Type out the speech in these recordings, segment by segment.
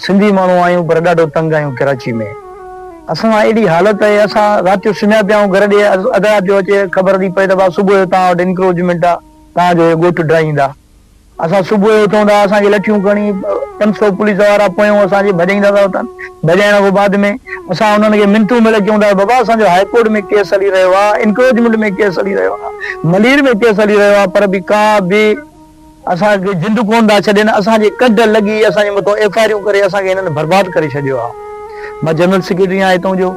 سنڌي ماڻهو آهيون پر ڏاڍو تنگ آهيون ڪراچي ۾ اسان سان اهڙي حالت آهي اسان رات جو سمهيا پيا آهيون گهر ڏي اڌ رات جو اچي خبر ٿي پئي ته ڀا صبح جو توهان وٽ انڪروچمينٽ آهي توهان جو هي ڳوٺ ڊاهيندا اسان صبح جو اٿون ٿا اسان کي لٺيون کڻي 500 پوليس وارا پويون اسان جي ڀڄائيندا ٿا وتن ڀڄائڻ کان بعد ۾ اسان انهن کي منتون مڙ ڪيون ٿا بابا اسان جو هاء ڪورٽ ۾ ڪيس هلي رهيو آهي انڪروچمينٽ ۾ ڪيس هلي رهيو آهي ملير ۾ ڪيس هلي رهيو آهي پر به ڪا به اسان کي جند ڪونه ٿا ڇڏين، اسان جي ڪڍ لڳي اسان جي مٿان ايف I آريون ڪري اسان کي هنن برباد ڪري ڇڏيو آهي. مان جنرل سيڪريٽري آهيان هتان جو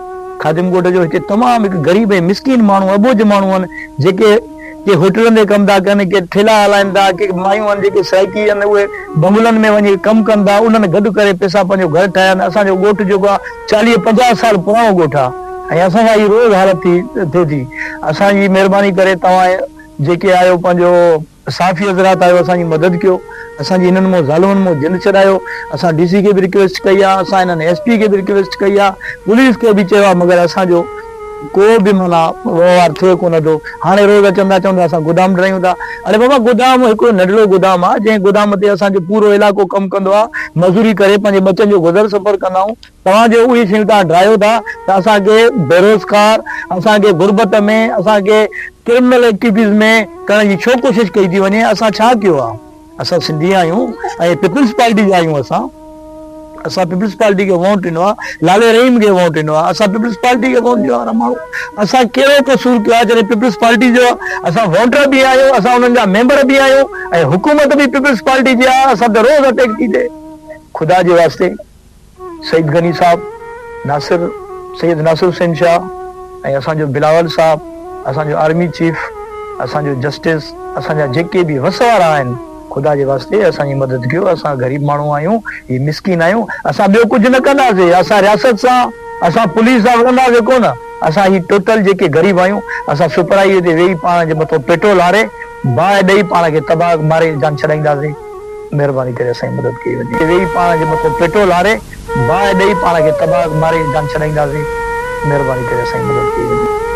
خادم ڳوٺ جو، هتي تمام هڪ غريب ۽ مسڪين ماڻهو اٻوجهه ماڻهو آهن جيڪي ڪي هوٽلن تي ڪم ٿا ڪن، ڪي ٺيلا هلائن ٿا، ڪي مايون آهن جيڪي سرائيڪي آهن اهي بنگلن ۾ وڃي ڪم ڪن ٿا، انهن گڏ ڪري پئسا پنهنجو گهر ٺاهيا آهن، اسان جو ڳوٺ جيڪو آهي 40 50 سال پراڻو ڳوٺ آهي ۽ اسان سان هي روز حالت ٿي ٿئي ٿي، اسان جي مهرباني ڪري توهان جيڪي آهيو پنهنجو. صحافي حضرات آيو اسان جي مدد ڪيو اسان جي هنن مون ظالمن مون جند ڇڏايو اسان ڊي سي کي به رڪويسٽ ڪئي آ اسان هنن ايس پي کي به رڪويسٽ ڪئي آ پوليس کي به چيو آ مگر اسان جو ڪو به معنيٰ وهنوار ٿئي ڪونه ٿو هاڻي روز اچن ٿا چون ٿا اسان گودام ڊرايون ٿا اڙي بابا گودام هڪڙو ننڍڙو گودام آ جنهن گودام تي اسان جو پورو علائقو ڪم ڪندو آ مزوري ڪري پنهنجي ٻچن جو گذر سفر ڪندا آهيون توهان جو اهي شيون توهان ڊاهيو ٿا ته اسان کي بيروزگار، اسان کي غربت ۾، اسان کي ڪرمنل ايڪٽيوٽيز ۾ ڪرڻ جي ڇو ڪوشش ڪئي ٿي وڃي، اسان ڇا ڪيو آهي؟ اسان سنڌي آهيون ۽ پيپلز پارٽي جا آهيون اسان اسان پيپلز پارٽي کي ووٽ ڏنو آهي، لالي رحيم کي ووٽ ڏنو آهي، اسان پيپلز پارٽي کي ووٽ ڏيڻ وارا ماڻهو اسان ڪهڙو قصور ڪيو آهي جڏهن پيپلز پارٽي جو اسان ووٽر به آهيون، اسان انهن جا ميمبر به آهيون ۽ حڪومت به پيپلز پارٽي جي آهي، اسان تي روز اٽيڪ ٿي ٿئي خدا جي واسطي. سعيد غني صاحب، ناصر، سيد ناصر حسين شاهه ۽ اسان جو بلاول صاحب، اسان جو آرمي چيف، اسان جو جسٽس، اسان جا جيڪي به وس وارا آهن، خدا جي واسطي اسان جي مدد ڪيو، اسان غريب ماڻهو آهيون، هي مسڪين آهيون، اسان ٻيو ڪجهه نه ڪنداسين، اسان رياست سان، اسان پوليس سان وڙهنداسين ڪونه، اسان هي ٽوٽل جيڪي غريب آهيون، اسان سپر هاء وي تي ويهي پاڻ جي مٿو پيٽرول هاري، باهه ڏئي پاڻ کي تباهه ماري جان ڇڏائينداسين. مهرباني ڪري اسان جي مدد ڪئي وڃي. ويهي پاڻ جي مٿو پيٽرول هاري باهه ڏئي پاڻ کي تباهه ماري جان ڇڏائينداسين مهرباني ڪري اسان جي مدد ڪئي وڃي.